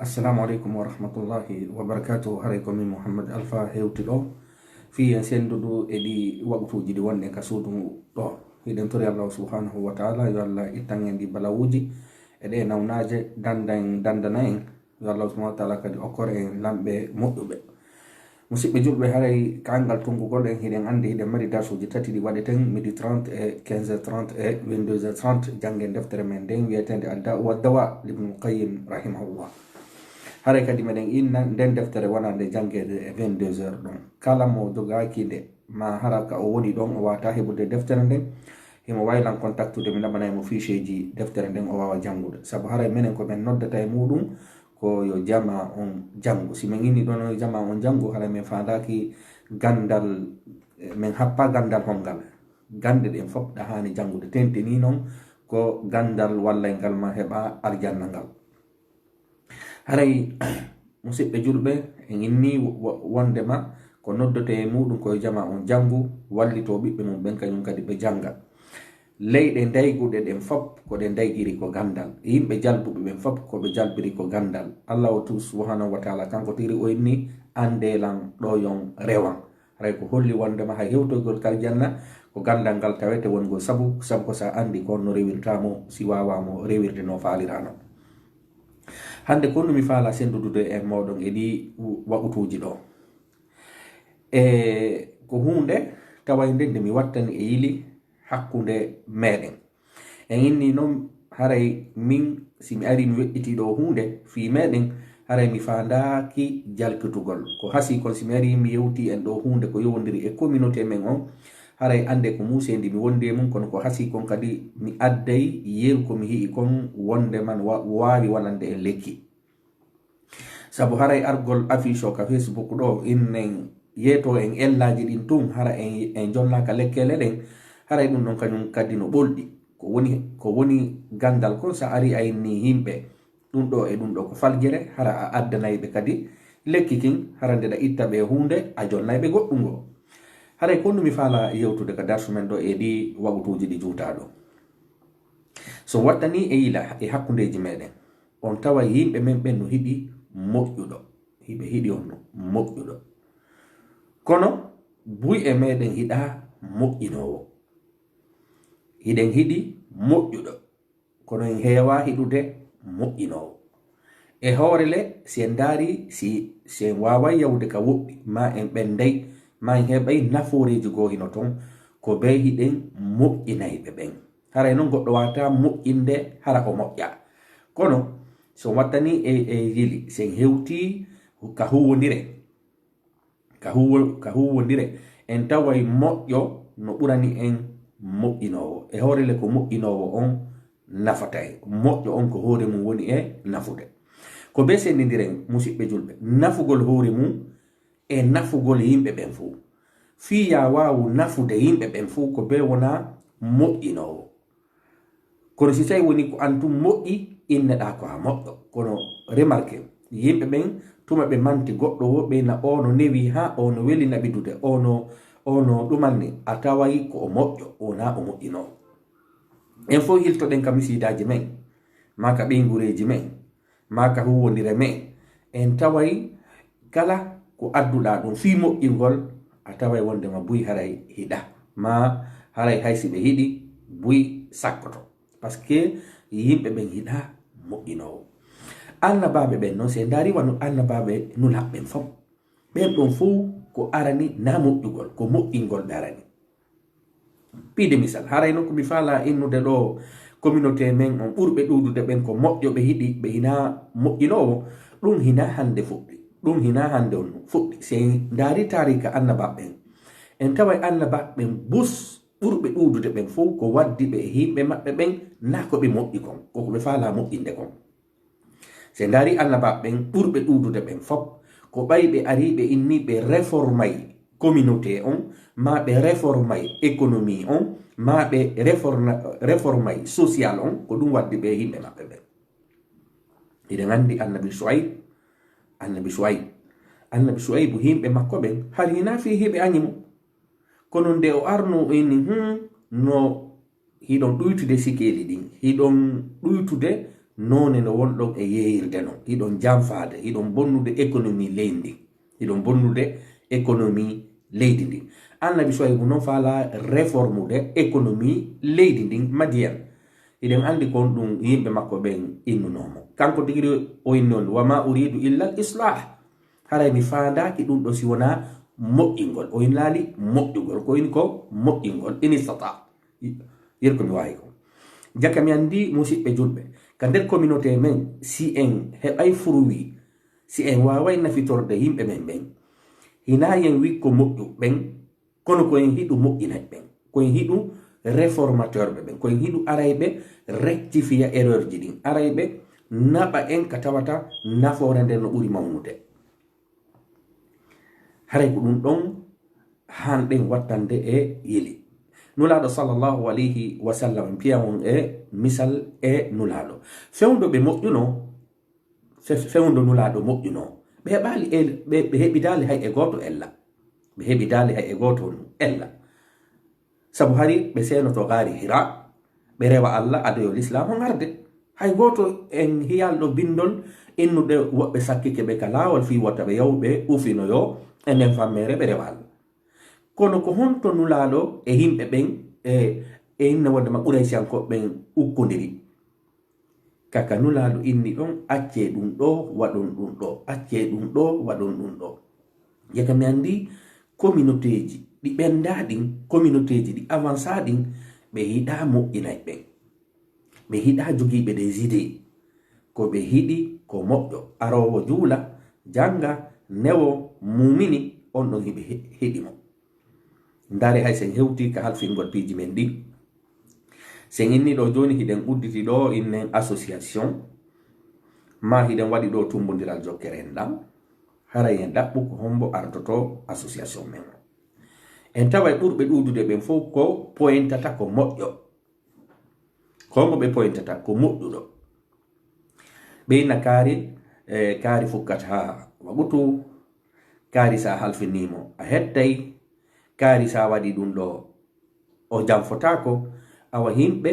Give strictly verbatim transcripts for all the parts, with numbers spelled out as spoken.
Assalamu aleykum wa rahmatullahi wa barakatuh. Haray ko min Mouhammad Alpha hewti ɗo. Fii en senndudu e ɗi waqtuuji ɗi wonɗen ka suudu ɗo. Hiɗen tori Allahu subhanahu wa ta'ala yo Allah ittan en ɗi balawuuji e ɗe nawnaaje, danda en, dandana en. Yo Allahu subhanahu wa ta'ala kadi okkor en lamɓe moƴƴuɓe. Musidɓe julɓe, haray ka anngal tonngugol en, hiɗen anndi hiɗen mari darsuuji tati ɗi waɗeten, midi trente e quinze heures trente e vingt-deux heures trente, janngen deftere men nden wiyeteende Adda wa Dawa, Ibnul Qayyim rahimahullah. Haray kadi meɗen inna nden deftere wona nde janngeede e vingt-deux heures ɗon. Kala mo jogaaki nde, ma hara ka o woni ɗon o waata heɓude deftere nden, himo waylan kontaktude mi naɓanay mo fiiseeji deftere nden o waawa janngude. Sabu haray menen ko men noddata e muuɗum ko yo jama on janngu. Si men inni ɗon yo jama on janngu, haray men faandaaki ganndal, eh, men happa ganndal hongal. Gannde ɗen fof ɗa haani janngude. Tentini non ko ganndal wallay ngal ma heɓa aljanna ngal. Haray, musidɓe julɓe, en inni wo-, wondema ko noddote e muuɗum ko yo jama on janngu, wallito ɓiɓɓe mum ɓen kañum kadi ɓe jannga. Leyɗe ndayguɗe ɗen fop ko ɗe ndaygiri ko ganndal. Yimɓe jalbuɓe ɓen fop ko ɓe jalbiri ko ganndal. Allah o tun subhanahu wa ta'ala kanko tiri o inni, "Annde lan ɗo yon rewan." Haray ko holli wondema hay hewtoygol ka aljanna ko ganndal ngal tawete wongol sabu, sabu ko sa anndi ko honno rewirta mo, si wawa mo rewirde no faalirano. Hannde ko honno mi faala senndudude e mooɗon e ɗi waqtuuji ɗo. E ko huunde tawayde nde mi wattani e yili hakkunde meɗen. En inni non, haray min, si mi ari mi weƴƴiti ɗo huunde fii meɗen, haray mi faandaaki jalkitugol. Ko hasii kon, si mi ari mi yewti en ɗo huunde ko yowondiri e communauté men on, haray annde ko muuseendi mi wondi e mum, kono ko hasii kon kadi mi adday yeru ko mi hi'i kon wonde man wa-, waawi walande en lekki. Sabu haray argol affiche o ka Facebook ɗo, innen yeeto en ellaaji ɗin tun, hara en, en jonnaaka lekkeele ɗen, haray ɗum ɗon kañum kadi no ɓolɗi. Ko woni, ko woni ganndal kon, sa ari a inni yimɓe, ɗum ɗo e ɗum ɗo ko faljere, hara a addanay ɓe kadi lekki kin, hara nde ɗa itta ɓe huunde, a jonnay ɓe goɗɗum ngo. Haray ko ɗum mi faala yewtude ka darsu men ɗo e ɗi waqtuuji ɗi juutaa ɗo. So wattani e yila e hakkundeeji meɗen, on tawa yimɓe men ɓen no hiɗi moƴƴuɗo, hiɓe hiɗi on no moƴƴuɗo. Kono buy e meɗen hiɗa moƴƴinoowo. Hiɗen hiɗi moƴƴuɗo, kono en heewa hiɗude moƴƴinoowo. E hoore le, si en ndaari, si, si en waaway yahude ka woɗɗi, ma en ɓenday, ma en heɓay nafooreeji goo hino ton, ko bee hiɗen moƴƴinayɓe ɓen. Haray non goɗɗo waawataa moƴƴinde hara o moƴƴa. Kono so wattani e, e yili, si en hewtii ka huuwondire, ka huuwo-, ka huuwondire, en taway moƴƴo no ɓurani en moƴƴinoowo. E hoore le ko moƴƴinoowo on nafata en. Moƴƴo on ko hoore mum woni e nafude. Ko bee senndidiren, musiɓɓe julɓe, nafugol hoore mum e nafugol yimɓe ɓen fow. Fii yaa waawu nafude yimɓe ɓen fow, ko bee wonaa moƴƴinoowo. Kono si tawi woni ko an tun moƴƴi, inneɗaa ko a moƴƴo. Kono remarque, yimɓe ɓen, tuma ɓe manti goɗɗo wo, ɓe na, "Oo no newi haa, oo no weli naɓidude, oo no, oo no ɗumanni," a taway ko o moƴƴo, wonaa o moƴƴinoowo. En fow hiltoɗen ka misiidaaji men, maa ka ɓeynguureeji men, maa ka huuwondire men, en taway kala ko adduɗaa ɗum fii moƴƴingol, a taway wondema buy haray hiɗa. Maa haray hay si ɓe hiɗi, buy sakkoto. Parce que yimɓe ɓen hiɗa moƴƴinoowo. Annabaaɓe ɓen non, si en ndaari wano annabaaɓe nulaaɓe ɓen fow, ɓen ɗon fow ko arani na moƴƴugol, ko moƴƴingol ɓe arani. Piide misal, haray non ko mi faalaa innude ɗo, communauté men on ɓurɓe ɗuuɗude ɓen ko moƴƴo ɓe hiɗi, ɓe hinaa moƴƴinoowo, ɗum hinaa hannde fuɗɗi, ɗum hinaa hannde on fuɗɗi. Si en ndaari taariika annabaaɓe ɓen, en taway annabaaɓe ɓen bus ɓurɓe ɗuuɗude ɓen fow ko waddi ɓe e yimɓe maɓɓe ɓen, naa ko ɓe moƴƴi kon, ko ko ɓe faalaa moƴƴinde kon. Si en ndaari annabaaɓe ɓen ɓurɓe ɗuuɗude ɓen fow, ko ɓay ɓe arii ɓe inni ɓe réformay communauté on, maa ɓe réformay économie on, maa ɓe réforna-, réformay social on, ko ɗum waddi ɓe e yimɓe maɓɓe ɓen. Hiɗen anndi annabi Shu'ayb, annabi Shu'ayb, annabi Shu'aybu yimɓe makko ɓen, hari hinaa fii hiɓe añi mo. Kono nde o arno o inni, hmm, no hiɗon ɗuytude sikeeli ɗin, hiɗon ɗuytude noone no wonɗon e yeeyirde non, hiɗon janfaade, hiɗon bonnude économie leydi ndin, hiɗon bonnude économie leydi ndin. Annabi Suwaybu non faalaa réformude économie leydi ndin Madiyan. Hiɗen anndi kon ɗum yimɓe makko ɓen innunoo mo. Kanko tigi o inni on, "Wa ma uridu illa al islah." Haray mi faandaaki ɗum ɗo si wonaa moƴƴingol. O innaali moƴƴugol, ko inni ko moƴƴingol. In istata. Yir ko mi waawi ko. Jaka mi anndi, musiɓɓe julɓe, ka nder communauté men, si en heɓay fruit, si en waaway nafitorde yimɓe men ɓen, hinaa yen wikko moƴƴu ɓen, kono ko en hiɗu moƴƴinay ɓen, ko en hiɗu réformateur ɓe ɓen, ko en hiɗu arayɓe rectifier erreur ji ɗin, arayɓe naɓa en ka tawata nafoore nden no ɓuri mawnude. Haray ko ɗum ɗon hanɗen wattande e yeli. Nulaaɗo sallallahu alayhi wa sallam, piya on e misal e Nulaaɗo. Fewndo ɓe moƴƴuno, fe-, fewndo Nulaaɗo moƴƴuno. Ɓe heɓaali e, ɓe, ɓe heɓidaali hay e gooto ella. Ɓe heɓidaali hay e gooto ella. Sabu hari ɓe seenoto gaari Hira, ɓe rewa Alla adoyo Lislaam on arde. Hay gooto en hiyalɗo bindol innude woɓɓe sakkike ɓe ka laawol fii wota ɓe yaw ɓe ufinoyo e nden fammeere ɓe rewa Alla. Kono ko honto Nulaaɗo e yimɓe ɓen e, e inna wonde ma Quraysiyankooɓe ɓen ukkondiri? Kaka Nulaaɗo inni ɗon, "Accee ɗum ɗoo, waɗon ɗum ɗoo, accee ɗum ɗoo, waɗon ɗum ɗoo." Jaka mi anndi communautéeji ɗi ɓenndaa ɗin, communautéeji ɗi avansaa ɗin, ɓe hiɗaa moƴƴinay ɓen. Ɓe hiɗaa jogiiɓe des idées. Ko ɓe hiɗi ko moƴƴo. Aroowo juula, jannga, newo, muumini, on ɗon hiɓe he-, hiɗi mo. Ndaare hay sen hewti ka halfingol piiji men ɗin. Sen inni ɗo jooni hiɗen udditi ɗo innen association, ma hiɗen waɗi ɗo tumbondiral jokkere en ɗan. Haray en ɗaɓɓu ko hombo artoto association men o. En taway ɓurɓe ɗuudude ɓen fof ko pointata ko moƴƴo. Ko hombo ɓe pointata ko moƴƴuɗo. Ɓe inna kaari, e, kaari fukkat haa waɓutu, kaari sa halfinii mo a hettay, kaari sa waɗi ɗum ɗo o janfotaako. Awa yimɓe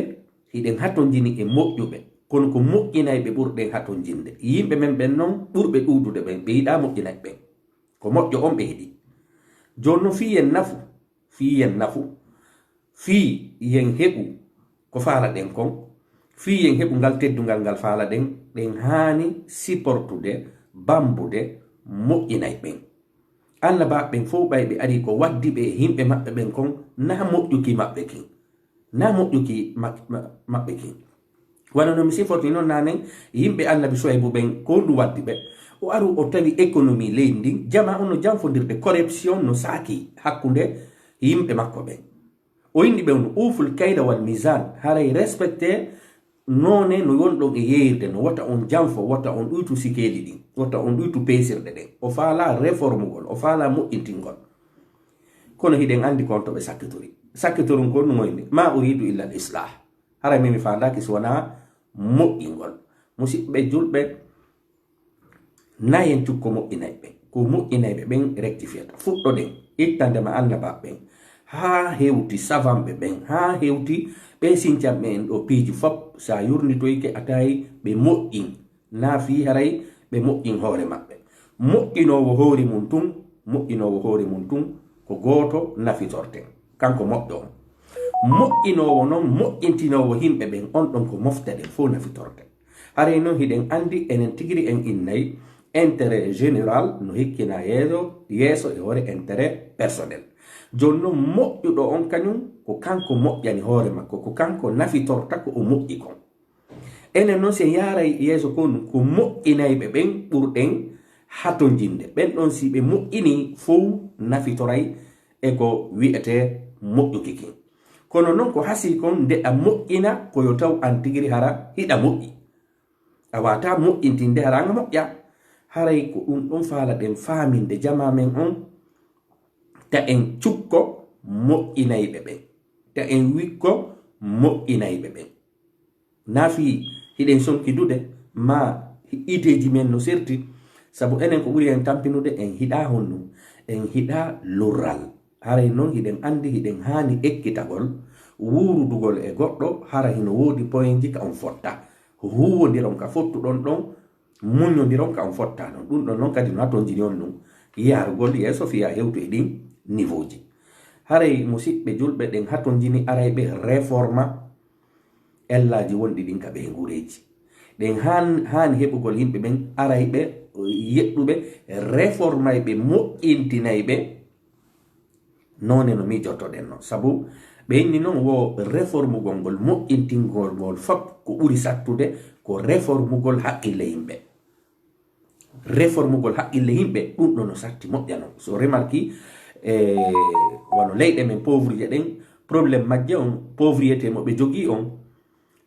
hiɗen hatonjini e moƴƴuɓe, kono ko moƴƴinayɓe ɓurɗen hatonjinde. Yimɓe men ɓen non ɓurɓe ɗuudude ɓen, ɓe yiɗaa moƴƴinayɓe ɓen. Ko moƴƴo on ɓe yiɗi. Jooni non fii yen nafu, fii yen nafu, fii yen heɓu ko faalaɗen kon, fii yen heɓu ngal teddungal ngal faalaɗen, ɗen haani siportude, bambude, moƴƴinay ɓen. Annabaaɓe ɓen fow ɓay ɓe arii ko waddi ɓe e yimɓe maɓɓe ɓen kon, naa moƴƴuki maɓɓe kin. Naa moƴƴuki mak-, ma-, maɓɓe kin. Wano no mi siforti non naanen, yimɓe Annabi Suwaybu ɓen, ko honɗum waddi ɓe? O aru o tawi économie leydi ndin, jamaa on no janfondirde, corruption no saaki hakkunde yimɓe makko ɓen. O inni ɓe on, "Uuful kayla wal mizan", haray respecté noone no wonɗon e yeeyirde no, wota on janfo, wota on ɗuytu sikeeli ɗin, wota on ɗuytu peesirɗe ɗen. O faalaa réformugol, o faalaa moƴƴintingol. Kono hiɗen anndi kon to ɓe sakkitori. Sakkitorun kon no moyni, "Ma uridu illa al islah." Haray min mi faandaaki si wonaa moƴƴingol. Musiɓɓe julɓe, naa yen cukko moƴƴinayɓe ɓen. Ko moƴƴinayɓe ɓen rectifiata. Fuɗɗoɗen ittande ma annabaaɓe ɓen. Haa hewti savanɓe ɓen, haa hewti ɓe sincanɓe en ɗo piiji fop. Sa yurnitoyke a tawi ɓe moƴƴin. Naa fii haray ɓe moƴƴin hoore maɓɓe. Moƴƴinoowo hoore mum tun, moƴƴinoowo hoore mum tun, ko gooto nafitorten. Kanko moƴƴo on. Moƴƴinoowo non, moƴƴintinoowo yimɓe ɓen, on ɗon ko mofte ɗen fow nafitorten. Haray non hiɗen anndi enen tigiri en innay intérêt général no hikkina yeeso, yeeso e hoore intérêt personnel. Jooni non moƴƴuɗo on kañum ko kanko moƴƴani hoore makko, ko kanko nafitorta ko o moƴƴi kon. Enen non si en yaaray yeeso kon, ko moƴƴinayɓe ɓen ɓurɗen hatonjinde. Ɓen ɗon si ɓe moƴƴini fow nafitoray e ko wi'etee moƴƴuki kin. Kono non ko hasii kon nde a moƴƴina ko yo taw an tigiri hara hiɗa moƴƴi. A waawataa moƴƴintinde hara an a moƴƴaa. Haray ko ɗum ɗon faalaɗen faaminde jamaa men on, ta en cukko moƴƴinayɓe ɓen, ta en wikko moƴƴinayɓe ɓen. Naa fii hiɗen sonkidude, maa hi-, ideeji men no serti, sabu enen ko ɓuri en tampinude, en hiɗaa honɗum, en hiɗaa lurral. Haray non hiɗen anndi hiɗen haani ekkitagol, wuurudugol e goɗɗo, hara hino woodi poyenji ka on fotta. huuwondiron ka fottuɗon ɗon, muññondiron ka on fotta ɗon. Ɗum ɗon noon kadi no hatonjini on ɗum yaarugol yeeso fiya hewtu e ɗin niveau ji. Haray musiɓɓe julɓe ɗen hatonjini arayɓe réforma ellaaji wonɗi ɗin ka ɓe ngureeji. Ɗen haan-, haani heɓugol yimɓe ɓen arayɓe yeɗɗuɓe réformayɓe moƴƴintinayɓe noone no miijortoɗen non. Sabu ɓe inni non wo reformugol ngol, moƴƴintingol ngol fop ko ɓuri sattude ko reformugol haqqille yimɓe. Reformugol haqqille yimɓe, ɗum ɗo no satti moƴƴa non. So remarki, e, wano leyɗe men pauvre je ɗen, problème majje on, pauvreté mo ɓe jogii on,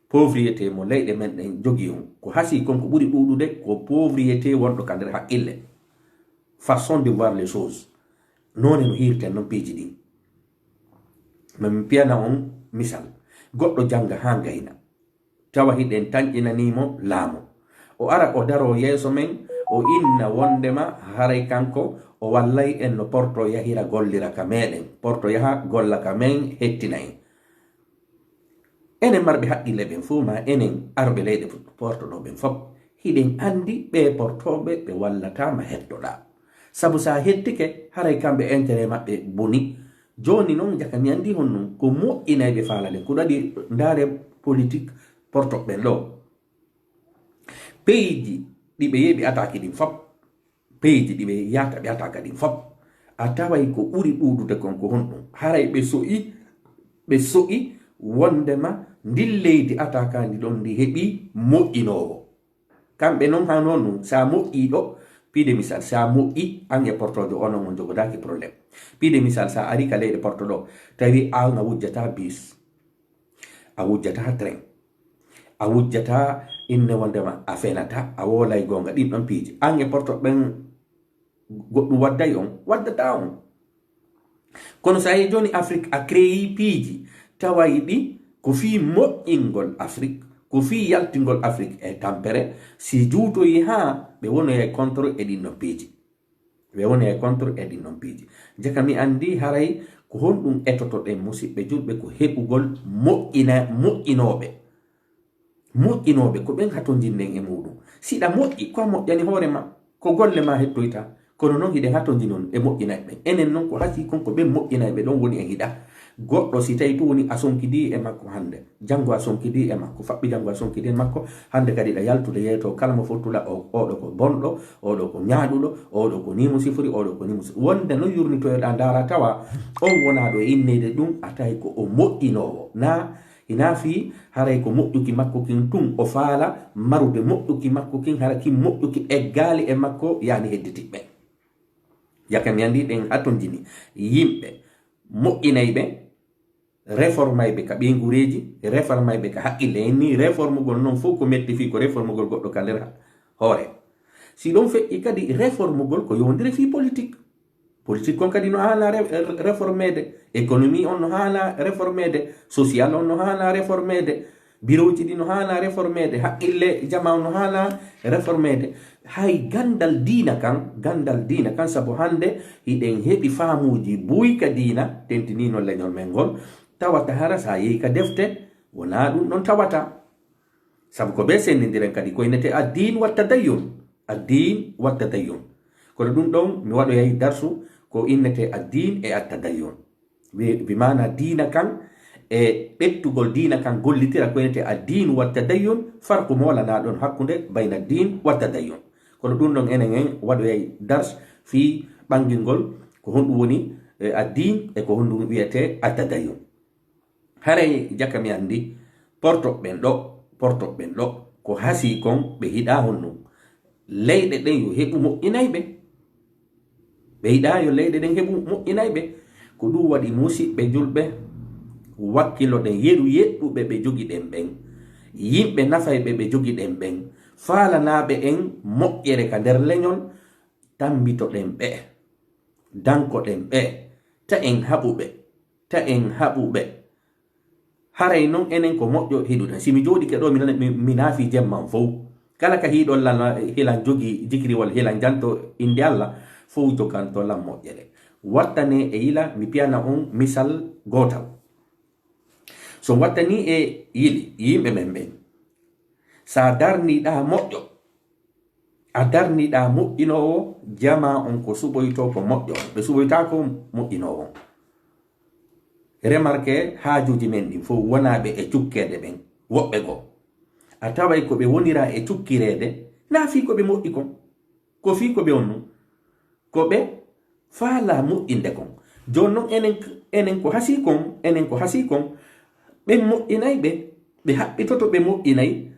pauvreté mo leyɗe men ɗen jogii on, ko hasii kon ko ɓuri ɗuuɗude ko pauvreté wonɗo ka nder haqqille. Façon de voir les choses. Noone no hiirten non piiji ɗin. Min piyana on misal. Goɗɗo jannga haa gayna. Tawa hiɗen tanƴinanii mo laamu. O ara o daroo yeeso men, o inna wondema haray kanko o wallay en no porto yahira gollira ka meɗen. Porto yaha golla ka men hettina en. Enen marɓe haqqille ɓen fof, ma enen arɓe leyɗe porto ɗo ɓen fof, hiɗen anndi ɓee portooɓe ɓe wallataama heddoɗaa. Sabu so a hettike, haray kamɓe intérêt maɓɓe boni. Jooni noon, jaka mi anndi honno ko moƴƴinayɓe faalalen. Ko ɗaɗi ndaare politique porto ɓen ɗo. Peyiiji ɗi ɓe yeeɓi attaque ɗin fof, peyiiji ɗi ɓe yaata ɓe attaque ɗin fof, a taway ko ɓuri ɗuuɗude kon ko honɗum? Haray ɓe so'i, ɓe so'i wondema ndin leydi attaque ndi ɗon ndi heɓi moƴƴinoowo. Kamɓe noon haa noon ɗum, so a moƴƴii ɗo, piide misal, so a moƴƴii, an e portoojo o noon on jogodaaki problème. Piide misal, so a arii ka leyɗe porto ɗo, tawi an a wujjataa bus. A wujjataa train. A wujjataa inne wondema a fenataa, a woolay goonga. Ɗin ɗon piiji. An e porto ɓen goɗɗum wadday on, waddataa on. Kono so a yii jooni Afrik a créé piiji, taway ɗi ko fii moƴƴingol Afrik, ko fii yaltingol Afrik e tampere, si juutoyi haa ɓe wonoyay contre e ɗin ɗon piiji. Ɓe woni e contre e ɗin ɗon piiji. Jaka mi anndi haray ko honɗum etotoɗen musiɓɓe julɓe ko heɓugol moƴƴina-, moƴƴinooɓe. Moƴƴinooɓe ko ɓen hatonjinɗen e muuɗum. Siɗa moƴƴi, ko a moƴƴani hoore ma, ko golle ma hettoyta. Kono noon hiɗen hatonjini on e moƴƴinayɓe ɓen. Enen noon ko hasii kon ko ɓen moƴƴinayɓe ɗon woni en hiɗa. Goɗɗo si tawi tun woni a sonkidii e makko hannde, janngo a sonkidii e makko, faɓɓi janngo a sonkidii e makko, hannde kadi ɗa yaltude yeeto kala mo fottuɗa o, oɗo ko bonɗo, oɗo ko ñaaɗuɗo, oɗo ko nii mo sifori, oɗo ko nii mo sifori. Wonde no yurnitoyoɗaa ndaara tawa on wonaa ɗo e inneede ɗum, a tawi ko o moƴƴinoowo. Na, hinaa fii haray ko moƴƴuki makko kin tun o faala, marude moƴƴuki makko kin, hara kin moƴƴuki eggaali e makko, yaani hedditiɓɓe. Jaka mi anndi ɗen hatonjini yimɓe moƴƴinayɓe, reformayɓe ka ɓeynguureeji, reformayɓe ka haqqille en ni, reformugol noon fof ko metti fii ko reformugol goɗɗo ka nder hoore. Si ɗon feƴƴi kadi, reformugol ko yowndire fii politique. Politique kon kadi no haana re-, re-, reformeede, économie on no haana reformeede, social on no haana reformeede, birooji ɗi no haana reformeede, haqqille jamaa on no haana reformeede. Hay ganndal diina kan, ganndal diina kan, sabu hannde hiɗen heɓi faamuuji buy ka diina, tentinii noon leñol men ngol, tawata hara so a yehi ka defte, wonaa ɗum ɗon tawata. Sabu ko ɓe senndindiren kadi ko innete addiin wa tadayyun, addiin wa tadayyun. Kono ɗum ɗon mi waɗoyay darsu ko innete addiin e attadayyun. Wi, wi maana diina kan e ɓettugol diina kan gollitira ko innete addiin wa tadayyun, farqu mo walanaa ɗon hakkunde bayna diin wa tadayyun. Kono ɗum ɗon enen en waɗoyay dars fii ɓangingol ko honɗum woni, e, addiin e ko honɗum wiyete attadayyun. Haray jaka mi anndi, portoɓɓen ɗo, portoɓɓen ɗo, ko hasii kon ɓe hiɗaa honɗum. Leyɗe ɗen yo heɓu moƴƴinayɓe. Ɓe hiɗaa yo leyɗe ɗen heɓu moƴƴinayɓe. Ko ɗum waɗi musiɓɓe julɓe, wakkiloɗen yeru yeɗɗuɓe ɓe jogiɗen ɓen. Yimɓe nafayɓe ɓe jogiɗen ɓen. Faalanaaɓe en moƴƴere ka nder leñol, tambitoɗen ɓe. Dankoɗen ɓe. Ta en haɓuɓe. Ta en haɓuɓe. Haray non enen ko moƴƴo hiɗuɗen. Si mi jooɗike ɗo, mi nana-, mi, mi naafi jemman fow. Kala ka hiɗon lan, hilan jogi jikriwol, hilan janto innde Allah, fow joganto lan moƴƴere. Wattane e yila, mi piyana on misal gootal. So wattani e yili, yimɓe men ɓen. So a darniiɗaa moƴƴo, a darniiɗaa moƴƴinoowo, jamaa on ko suɓoytoo ko moƴƴo on. Ɓe suɓoytaako moƴƴinoowo on. Remarque haajuuji men ɗin fof wonaa ɓe e cukkeede ɓen, woɓɓe goo. A taway ko ɓe woniraa e cukkireede, naa fii ko ɓe moƴƴi kon. Ko fii ko ɓe on nun. Ko ɓe faalaa moƴƴinde kon. Jooni non enen, enen ko hasii kon, enen ko hasii kon, ɓen moƴƴinay ɓe, ɓe haɓɓitoto ɓe moƴƴinay.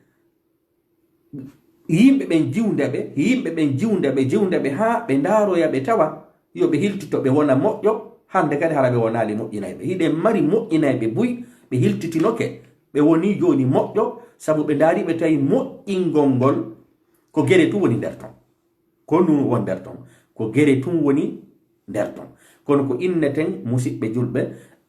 Yimɓe ɓen jiwnda ɓe, yimɓe ɓen jiwnda ɓe, jiwnda ɓe haa ɓe ndaaroya ɓe tawa yo ɓe hiltito ɓe wona moƴƴo, hannde kadi hara ɓe wonaali moƴƴinayɓe. Hiɗen mari moƴƴinayɓe buy, ɓe hiltitinoke, ɓe wonii jooni moƴƴo, sabu ɓe ndaarii ɓe tawi moƴƴingol ngol ko gere tun woni nder ton. Ko ndun won nder ton, ko gere tun woni nder ton. Kono ko inneten, musiɓɓe julɓe,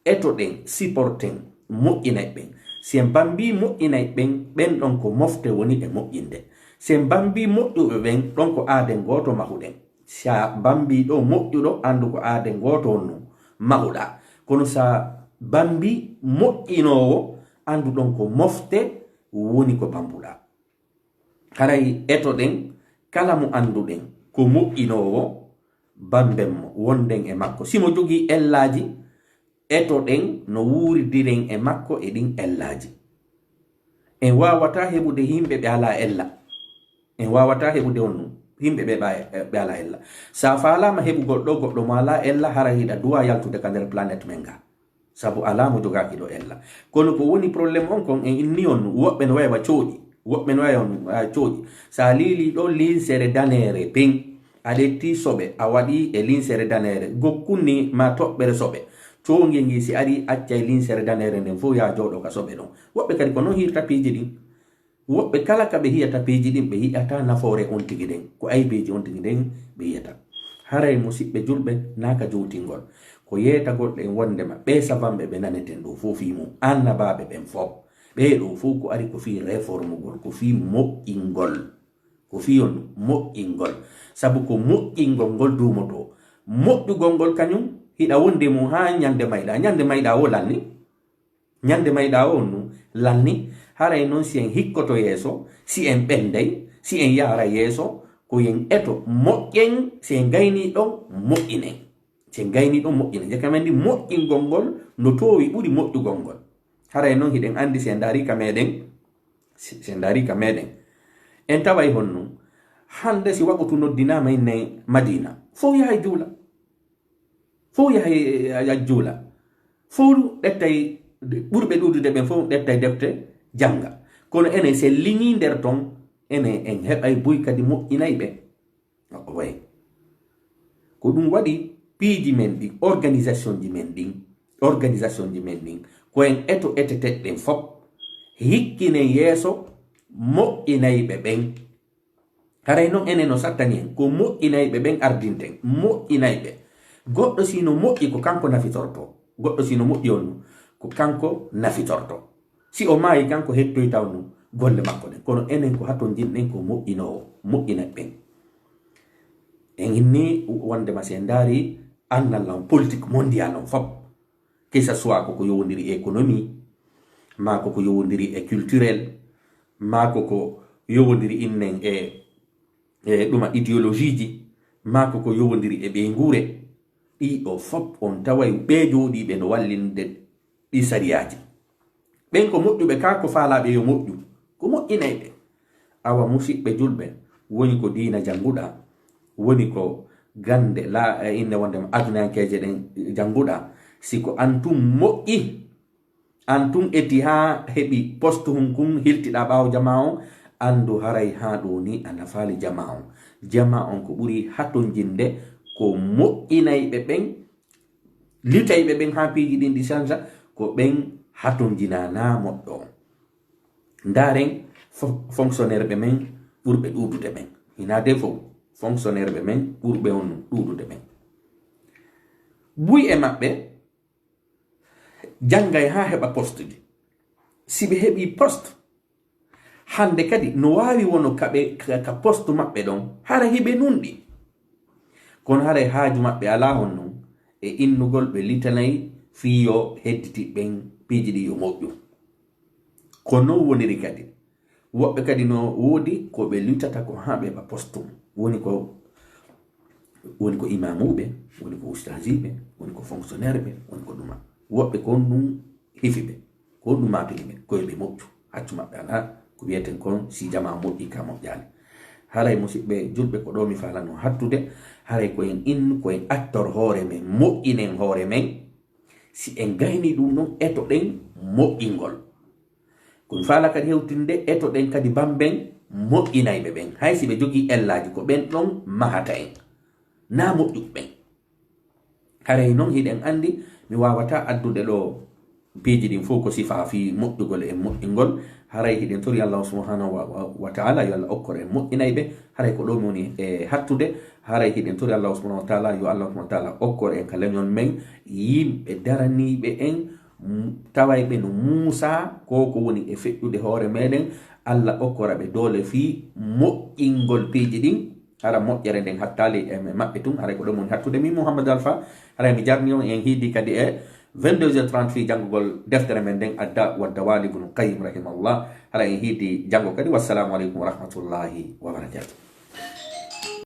etoɗen, siporten moƴƴinayɓe ɓen. Si en bambii moƴƴinayɓe ɓen, ɓen ɗon ko mofte woni e moƴƴinde. Si en bambii moƴƴuɓe ɓen, ɗon ko aaden gooto mahuɗen. Si a bambii ɗoo moƴƴuɗo, anndu ko aaden gooto on nun mahuɗaa. Kono si a bambii moƴƴinoowo, anndu ɗon ko mofte woni ko bambuɗaa. Haray etoɗen kala mo annduɗen ko moƴƴinoowo, bamben mo, wonden e makko. Si mo jogii ellaaji, etoɗen no wuuridiren e makko e ɗin ellaaji. En waawataa heɓude yimɓe ɓe alaa ella. En waawataa heɓude on nun, yimɓe ɓe ɓa-, ɓe alaa ella. Si a faalaama heɓugol ɗoo goɗɗo mo alaa ella, hara hiɗa duwaa yaltude ka nder planète men ngaa. Sabu alaa mo jogaaki ɗo ella. Kono ko woni problème on kon, en inni on, woɓɓe no wayi wa cooƴi. Woɓɓe no wayi on, a, cooƴi. So a liilii ɗo linsere daneere pin, a ƴetti soɓe, a waɗi e linsere daneere. Gokkun ni ma toɓɓere soɓe. Coonge ngi si ari, accay linsere daneere nden fof yaa jooɗo ka soɓe ɗon. Woɓɓe kadi ko non hiirta piiji ɗin. Woɓɓe kala ka ɓe hiyata piiji ɗin, ɓe yi'ataa nafoore on tigi ɗen. Ko aybeeji on tigi ɗen ɓe yi'ata. Haray musiɓɓe julɓe, naa ka jowtingol. Ko yeetagol ɗen wondema ɓee savanɓe ɓe naneten ɗoo fof fii mum, annabaaɓe ɓen fof. Ɓee ɗoo fof ko ari ko fii reformugol, ko fii moƴƴingol. Ko fii on moƴƴingol. Sabu ko moƴƴingol ngol duumotoo. Moƴƴugol ngol kañum, hiɗa wondi e mum haa ñande mayɗaa. Ñande mayɗaa woo lanni. Ñande mayɗaa on nun lanni, haray non si en hikkoto yeeso, si en ɓenday, si en yaara yeeso, ko yen eto moƴƴen, si en gaynii ɗon moƴƴinen. Si en gaynii ɗon moƴƴinen. Jaka men ndi moƴƴingol ngol no toowi ɓuri moƴƴugol ngol. Haray non hiɗen anndi si en ndaarii ka meɗen, si, si en ndaarii ka meɗen, en taway honno. Hannde si waqtu noddinaama innay Madiina, fow yahay juula. Fow yahay, eh, a juula. Fow ƴettay, ɓurɓe ɗuuɗude ɓen fow ƴettay defte jannga. Kono enen si en liŋii nder ton, enen en heɓay buy kadi moƴƴinayɓe. O, o way. Ko ɗum waɗi piiji men ɗin, organisation ji men ɗin, organisation ji men ɗin, ko en eto eteteɗen fow, hikkinen yeeso moƴƴinayɓe ɓen. Haray non enen no sattani en, ko moƴƴinayɓe ɓen ardinten, moƴƴinayɓe. Goɗɗo si no moƴƴi ko kanko nafitorto, goɗɗo si no moƴƴi on, ko kanko nafitorto. Si o maayi kanko hettoyta on golle makko ɗen. Kono enen ko haton jinɗen ko moƴƴinoowo, moƴƴinayɓe ɓen. En inni wondema si en ndaari annal on politique mondial on fow. Que ça soit ko ko yowondiri e économie, maa ko ko yowondiri e culturel, maa ko ko yowondiri innen e, e ɗuma idéologie ji, maa ko ko yowondiri e ɓeynguure, ɗii ɗoo fow on taway ɓee jooɗiiɓe no wallinde ɗii sariyaaji. Ɓen ko moƴƴuɓe kaa ko faalaaɓe yo moƴƴu, ko moƴƴinayɓe. Awa musiɓɓe julɓe, woni ko diina jannguɗaa, woni ko gannde la, e inne wondema adunayankeeje ɗen jannguɗaa, si ko an tun moƴƴi, an tun eti haa heɓi poste hun kun hiltiɗaa ɓaawo jamaa on, anndu haray haa ɗoo ni a nafaali jamaa on. Jamaa on ko ɓuri hatonjinde ko moƴƴinayɓe ɓen, litayɓe ɓen haa piiji ɗin ɗi changea, ko ɓen hatonjinaa naa moƴƴo on. Ndaaren fo-, fonctionnaire ɓe men ɓurɓe ɗuuɗude ɓen. Hinaa de fow, fonctionnaire ɓe men ɓurɓe on ɗuuɗude ɓen. Buy e maɓɓe janngay haa heɓa poste ji. Si ɓe heɓii poste, hannde kadi no waawi wono ka ɓe, ka, ka poste maɓɓe ɗon, hara hiɓe nunɗi. Kono haray haaju maɓɓe alaa honno e innugol ɓe litanay fii yo hedditi ɓen piiji ɗi yo moƴƴu. Ko non woniri kadi. Woɓɓe kadi no woodi ko ɓe lutata ko haa ɓe ba postum. Woni ko, woni ko imamuuɓe, woni ko ustaasiiɓe, woni ko fonctionnaire ɓe, woni ko ɗuma. Woɓɓe ko ɗum hifi ɓe, ko ɗum maapini ɓe, ko ɓe moƴƴu. Haccu maɓɓe alaa, ko wiyeten kon si jamaa moƴƴi ka moƴƴaali. Haray musidɓe julɓe, ko ɗo mi faalano hattude, haray ko en innu, ko en attor hoore men, moƴƴinen hoore men. Si en gayni ɗum ɗon, etoɗen moƴƴingol. Ko mi faala kadi hewtinde, etoɗen kadi bamben moƴƴinayɓe ɓen. Hay si ɓe jogii ellaaji, ko ɓen ɗon mahata en, naa moƴƴuɓe ɓen. Haray non hiɗen anndi mi waawataa addude ɗo piiji ɗin fof ko sifa fii moƴƴugol e moƴƴingol. Haray hiɗen tori Allahu subhanahu wa, wa, wa ta'ala yo Allah okkor en moƴƴinayɓe. Haray ko ɗo mi woni e hattude. Haray hiɗen tori Allahu subhanahu wa ta'ala yo Allah subhanahu wa ta'ala okkor en ka leñol men yimɓe daraniiɓe en, m-, tawayɓe no Muusa, ko ko woni e feƴƴude hoore meɗen. Allah okkora ɓe doole fii moƴƴingol piiji ɗin. Hara moƴƴere nden hattaali e maɓɓe tun, haray ko ɗon woni hattude. Min Mouhamadou Alpha, haray mi jarni on, en hiidi kadi e vingt-deux heures trente fii janngugol deftere men nden, Adda wa Dawali Ibnul Qayyim rahimahullah. Haray en hiidi janngo kadi. Wassalamu aleykum wa rahmatullahi wa barakatuh.